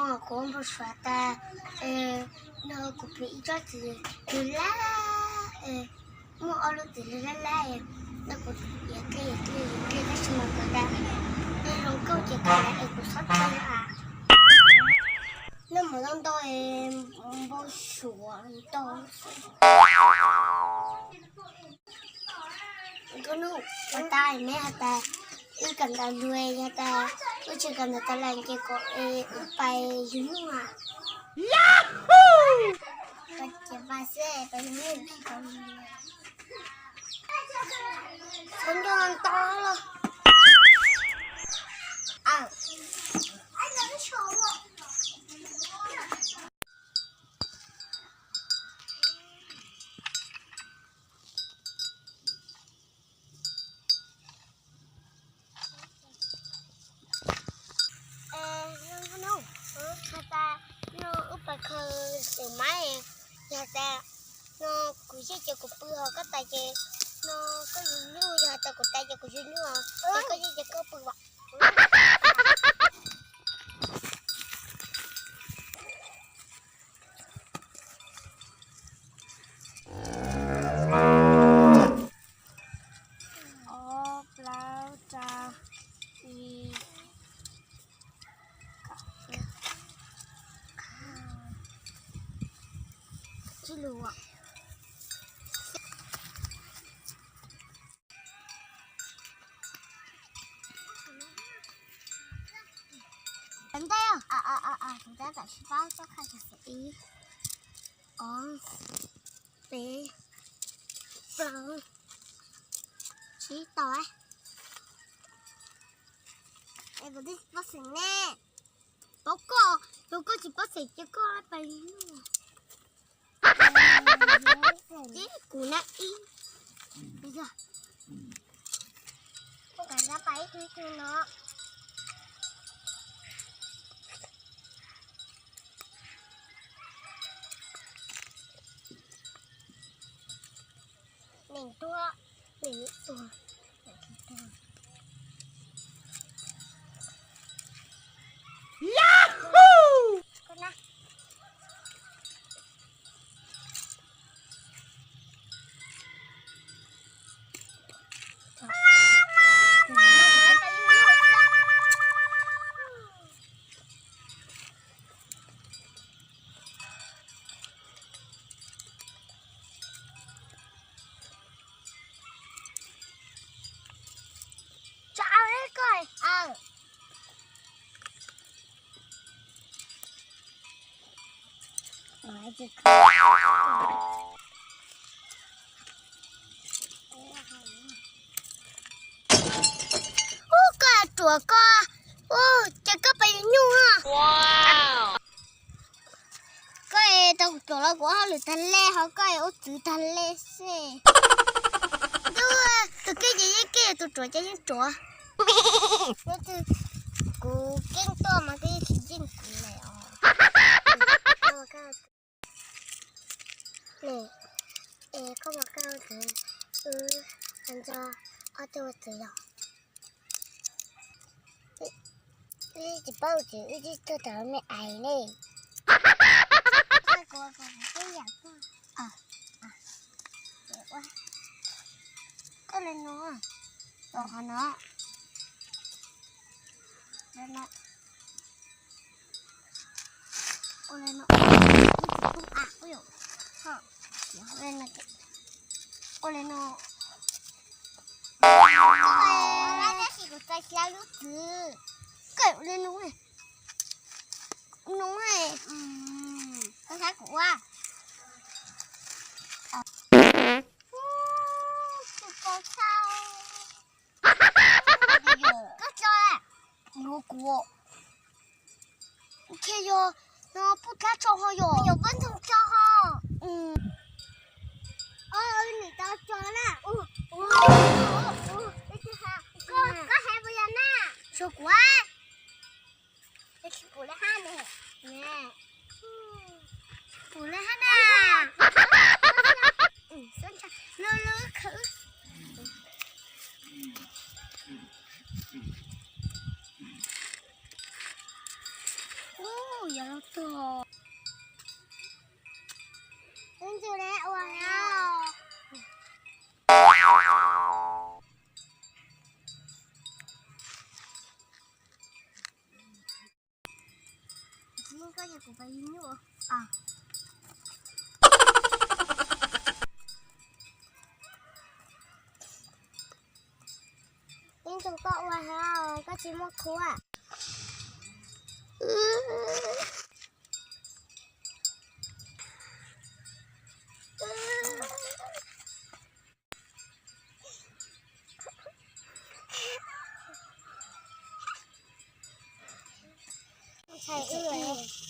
Kuv ua npau suav tas, no kuv pom ib tsob txiv lwg lab, muaj ob lub txiv lwg lab lab, no kuv yuav dlej yuav dlej yuav dlej tab sis mas kuv tas, dej zoo nkauj ces kuv tas es kuv txhob dlej a. Noj mov ntau ntau, npau suav ntau. Nkauj Nuj, puas tas me has tas, wb kawm ntawv lug yog tas wb tsis kawm ntawv tas lawm ces kom wb pais yug nyuj a. Txhob nco ntau los. Has tas no wb pais khaws xeem maib, yog tas no kuv yeej ces kuv pw, ho koj tas ces no koj yug nyuj, yog tas kuv tas ces kuv yug nyuj, ces koj yeej ces koj pw as. Ob plaub rau ib, tsis lus. Ntej, kuv tab tom sib pab txoj kha xov xwm ib, ob, peb, plaub, tsib tau. Es kuv twb tsis paub xeem ne. Paub koj, yog koj tsis paub xeem ces koj pais. Kuv na ib, kuv kav tsij pais ib tug no. Neeg tuag, neeg tuag. Tsa au koj. Ub, koj ruam koj, ub, ces koj pais yuav nyuj. Koj es tau kuv ruam los kuv ua hauj lwm tag lej ho koj es ua txwv tag lej xwb. Ntuj, tus keej ces yeej keej, tus ruam ces yeej ruam. Kuv keej tuaj mas koj yeej tsis yeej kuv lawm os. Es koj mas koj ua txwv, wb nco ob tug ua txwv yog. Wb tsis paub ua txwv, wb tsis tuaj tau me ais ne. Koj le no, tom qhov no, le no, ua le no, ua le no, ua le no, tab sis kuv txais xya lub txwv, koj ua le no, no, koj saib kuv ua. Koj tso, yuav kuv, ntshe yog no pub tlab tso ho yog. Yuav pub ntxoog tso ho. Nws tau tso na. Koj hais puas yog na? Tso kuv. Pum le hab na. Lub lub khwv. Yog lub tuag. Ib ntsis ne ua na. Tsis yeej koj ces kuv pab yeej nyuaj. Ib ntsis koj ua hab koj tsis muaj khuab. Ntshai wb.